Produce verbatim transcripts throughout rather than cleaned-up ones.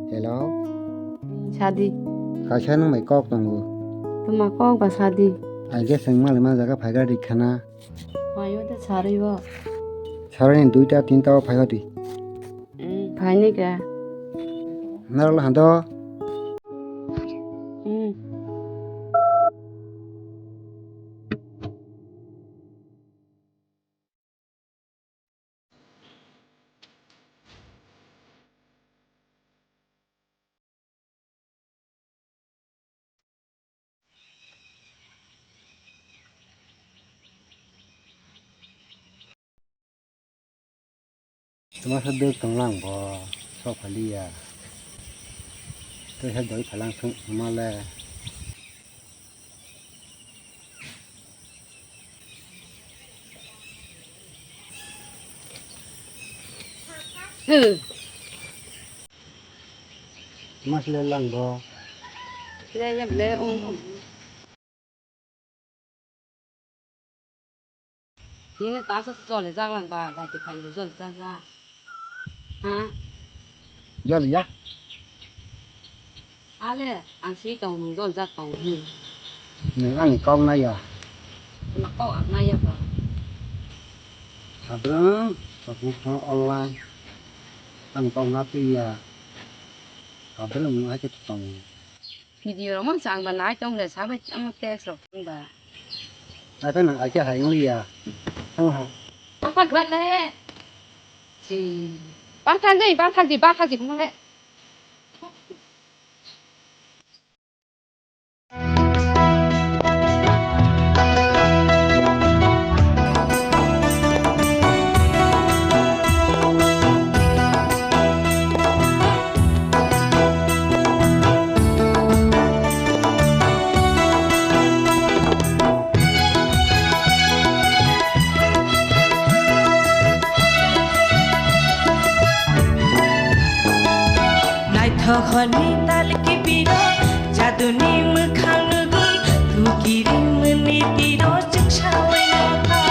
Hello. Sadi. Kaisa nwng bai kok tongo. Tuma kok ba sadi. Ai ge seng mali ma jaga phaigra ri khana. Ayo de sarwi bo. Sarwi ni duita tinta o phai hodi. Hmm, phaini khe. Narwkla hando. Hmm. Tuma sa dek tong lang bo, sok phaliya. Tei sa doi phalang sung male. Hmm. Mas le lang bo. Le, le, le, um, um. Nini ta sa chole jak lang ba, dai te phai jol jak jak. Ha? Jol ya. Ale, ang si tong, jol jak tong. Hmm. Nang ani kok na ya. Kok ang na ya ba. Habrang, kok na online. Ang kok na tu ya. Habrang, nang ai ke tong. Video rok man chang ba nai tong le sabai tamo text rok tong ba. Ata nang akia hai ngliya. Tang ha. Apa gerak le? Si. Bang thang dei, bang thang di, bang thang di, bang le. Naithok horni tal kipiro, jaduni mwkhang nugwi, thukirimni tiro chwngsawi nokha.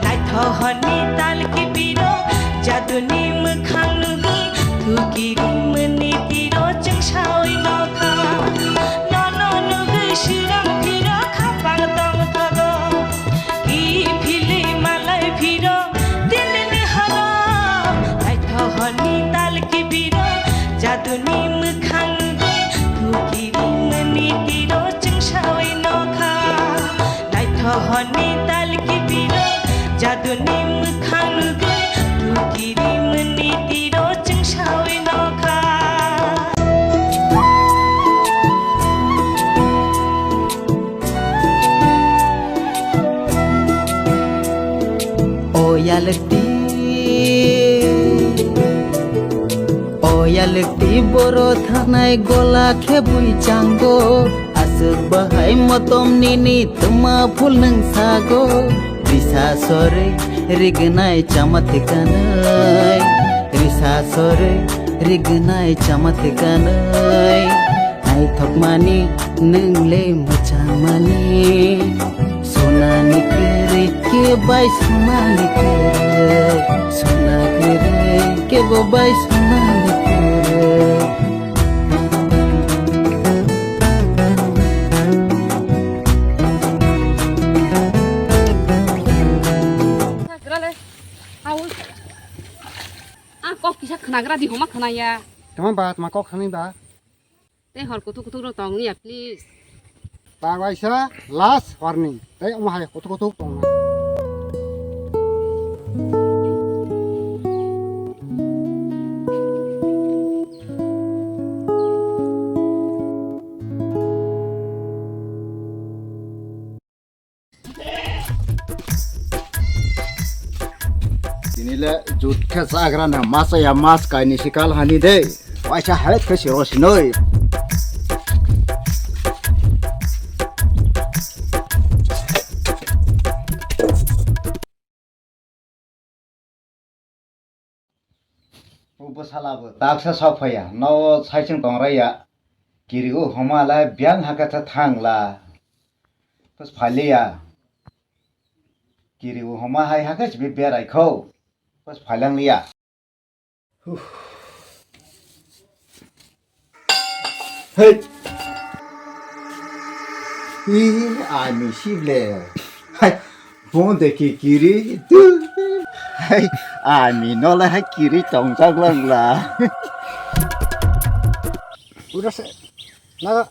Naithok horni tal kipiro, jaduni mwkhang nugwi, thukirimni tiro chwngsawi nokha. Nono nugwi swrang phiro khapang tongthogo. Kiphilwi malai phiro dinini horo. Naithok horni tal kipiro, jaduni mwkhang nugwi, thukirimni tiro chwngsawi nokha. Naithok horni tal kipiro, jaduni mwkhang nugwi, thukirimni tiro chwngsawi nokha. O yalti, o yalti boro thanai gola khe bui chango. Aswk bahai motom nini tma phul nwng sago. Risa sore rignai chama thikanai, risa sore rignai chama thikanai. Naithokmani nwng le mwchangmani. Sonani kwrwi kebo bai sonani kwrwi, sona kwrwi kebo bai sonani kwrwi. Ang kok kisa khnagra di homa khnaya. Tama ba, tama kok khnani ba? Tei hor kuthuk kuthuk rok tong ya, please. Tang waisa last warning. Tei omo hai kuthuk kuthuk tong na. Tini le jut khe chagra na masa ya mas kaini sikal hani de. Waisa het khe si rosinoi. O bwsala bo taksa sok phaiya, no saichung tongraiya. Kirigo homa lai biyang hakhe tha thangla. Bas phaliya. Kirigo homa hai hakhe sibi berai kho. Bas phalang liya. Huh. Hey. Ih, ani sible. Hai, bonde ki kiri. Hai, ani nola hai kiri tong jak lang la. Udah se. Naga.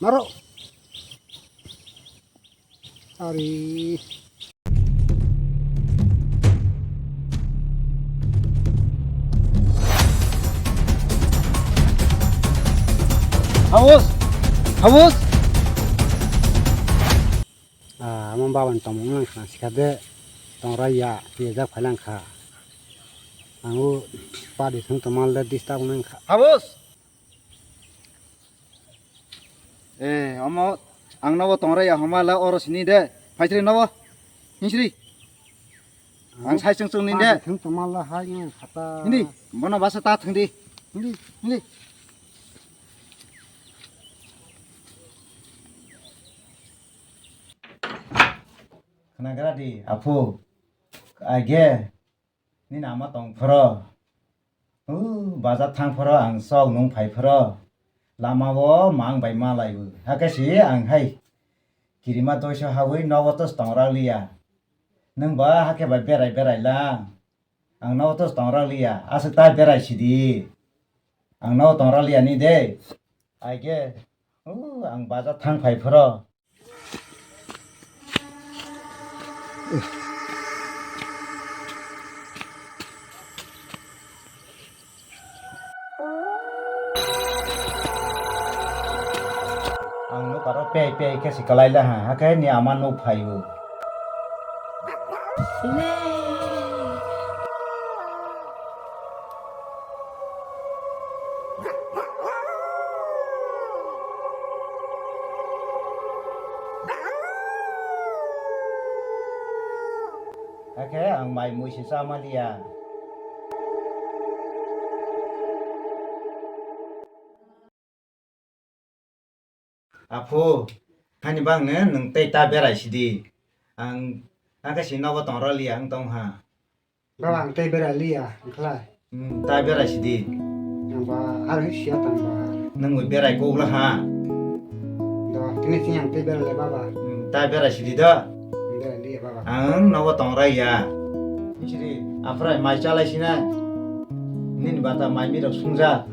Maro. Ari. Habus! Habus! Ah, amo baba ni tongmung nang khna sikha de. Tongra ya, ye jak phai lang kha. Ang o padi thung tongma le disturb nang kha. Habus! Eh, omo ang nobo tongra ya homa la oro sini de. Phaisri nobo. Hinsri. Ang sai chwng chwng ni de. Thung tongma la hai nang khata. Hindi, bono basa ta thung di. Hindi, hindi. Khnagra di, apu. Age. Nini ama tong phoro. Uh, bazar thang phoro ang sok nung phai phoro. Lama o mang bai malai o. Hakhe si ang hai. Kirima doiso hawi nogo tos tong rak liya. Nung ba hakhe bai berai berai lang. Ang nogo tos tong rak liya. Aswk ta berai sidi. Ang nogo tong rak liya ni de. Aige. Uh, ang bazar thang phai phoro. Ang nuk aro pei pei khe se kalai la ha, hakhe ni ama nuk phai o. Hakhe ang mai mui se cha ma liya. Apu, hani bang ne nwng tei ta berai sidi. Ang, ang khe si nogo tong ro liya, ang tong ha. Baba, ang tei berai liya, ang khlai. Hmm, ta berai sidi. Ang ba, ang siya tang ba. Nwng ui berai kok la ha. Do, tini sini ang tei berai le baba. Hmm, ta berai sidi do. Ang berai liya baba. Ang nogo tong rai ya. Sidi, aphrai mai chalai sina. Nini bata mai mirok sungjak.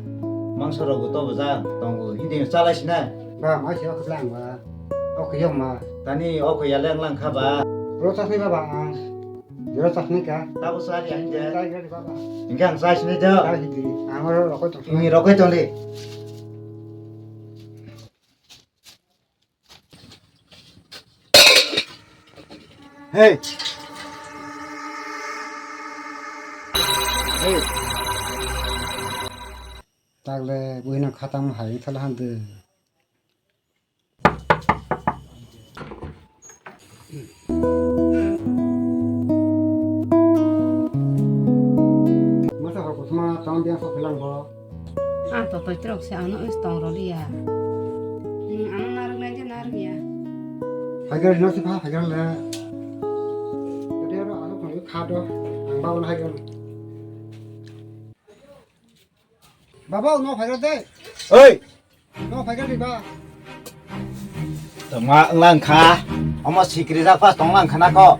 Mangso rok bo tobo jak tongo. Hindi chalai sina. Ba, mai se ok lang ba. Ok yok ma. Tani ok ya leng lang kha ba. Ro chasni baba ang. Ro chasni ka. Tabo sari ang je. Chai gari baba. Hingke ang chai sini jo. Chai hindi. Ang ro rokoi tong. Ini rokoi tong di. Hey. Hey. Tagle buino khatang hai thala hande. Masa hor kosma tang biang sok philang bo. Ah, to toi trok se ano is tong roli ya. Hmm, ano narwk nai je narwk ya. Haigar no se pha haigar le. Tete ro ano kong kha do. Ang ba on haigar. Baba, no phaigra de. Oi. No phaigra de ba. Tama lang kha. Omo sikri jak pas tong lang khana ko.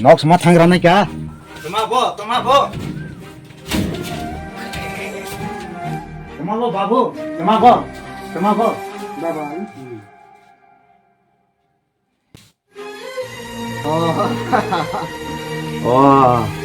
Nok sama thangra nai ka. Tama bo, tama bo. Tama bo babu, tama bo. Tama bo. Baba. Oh. Oh.